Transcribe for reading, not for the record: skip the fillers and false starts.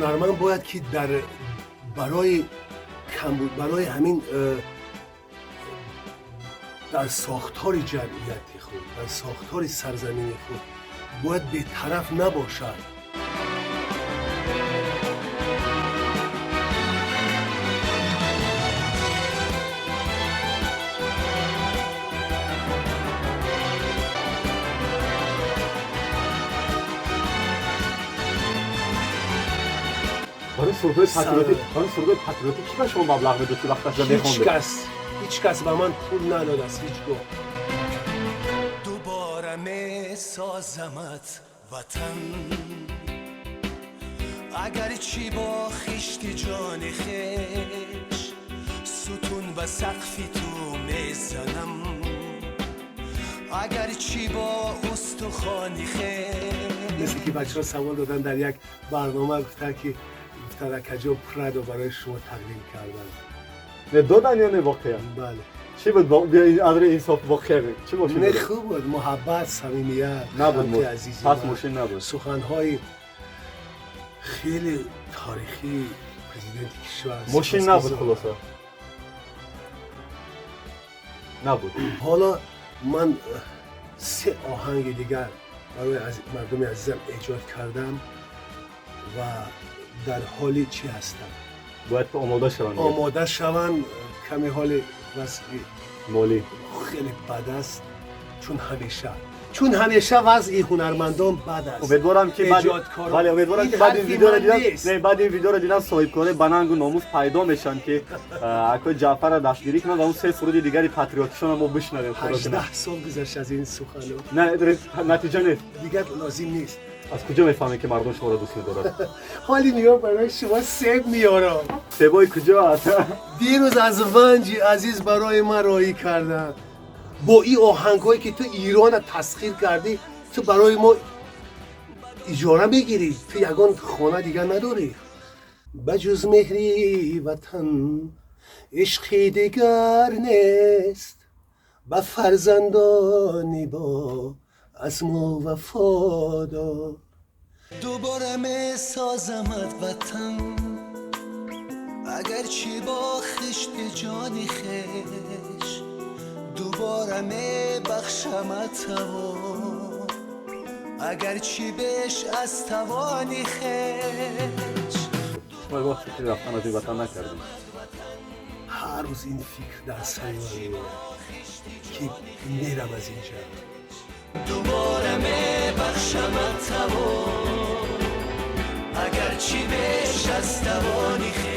Ҳунарманд бояд ки дар барои камбуд, барои ҳамин дар сохтори ҷамъияти худ, дар сохтори сарзамини худ бояд бетараф набошад. Барои сурудҳои патриотӣ, барои сурудҳои патриотӣ кӣ ба шумо маблағ медод, ки вақташро мехондед? Ҳеҷ кас, ҳеҷ кас ба ман пул надодааст ҳеҷ гоҳ. Дубора месозамат ватан, агарчи бо хишти ҷони хеш сутун ба сақфи ту мезанам, агарчи бо устухони хеш. Мисли ки бачаҳо савол додан дар як барнома, гуфтанд ки гуфтанд акаҷон, Прадо барои шумо тақдим карданд. Не додан ё не воқеан? Бале. Чӣ буд? Биё аз рӯи инсоф воқеа чӣ мошин Не, доданд? хуб буд, муҳаббат, самимият, набуд халқи азизи пас ман. Мошин набуд. Суханҳои хеле таърихии президенти кишвар. Мошин набуд, хулоса набуд. Ҳоло ман се оҳанги дигар барои мардуми азизам эҷод кардам ва дар ҳоли чӣ ҳастам? Бояд ки омода шаванд. Омода шаванд. Каме ҳоли вазъи молӣ хеле бад аст, чун ҳамеша вазъи ҳунармандон бад аст. Умедворам ки баъд Эҷодкорон. Бале, умедворам ки Ин баъд ин ҳарфи видеоро ман дидан нест. Не, баъд ин видеоро дидан соҳибкорои банангу номус пайдо мешаванд, ки акои Ҷаъфарро дастгирӣ кунанд ва он се суруди дигари патриотишонро мо бишнавем, худо кунад. 18 сол гузашт аз ин сухано. Не, натиҷа нест. Дигар лозим нест. Аз куҷо мефаҳмед, ки мардум шуморо дӯст медорад? Ҳоли меём, барои шумо себ меорам. Себои куҷо аст? Дирӯз аз Ванҷи азиз барои ман роҳӣ карданд. Бо ин оҳангҳое ки ту Ирона тасхир кардӣ, ту барои мо иҷора мегирӣ, ту ягон хона дигар надорӣ. Ба ҷуз меҳри ватан ишқи дигар нест, ба фарзандони бо азму вафодор. Дубора месозамат ватан, агарчи бо хишти ҷони хеш дубора мебахшамат тавон, агарчи беш аз тавони хеш. Шумо як вақт фикри рафтан аз ин ватан накардем? Ҳар рӯз ин фикр дар сари ман меояд, ки мерам аз инҷа. Дубора мебахшамат тавон, агарчи беш аз тавони хеш.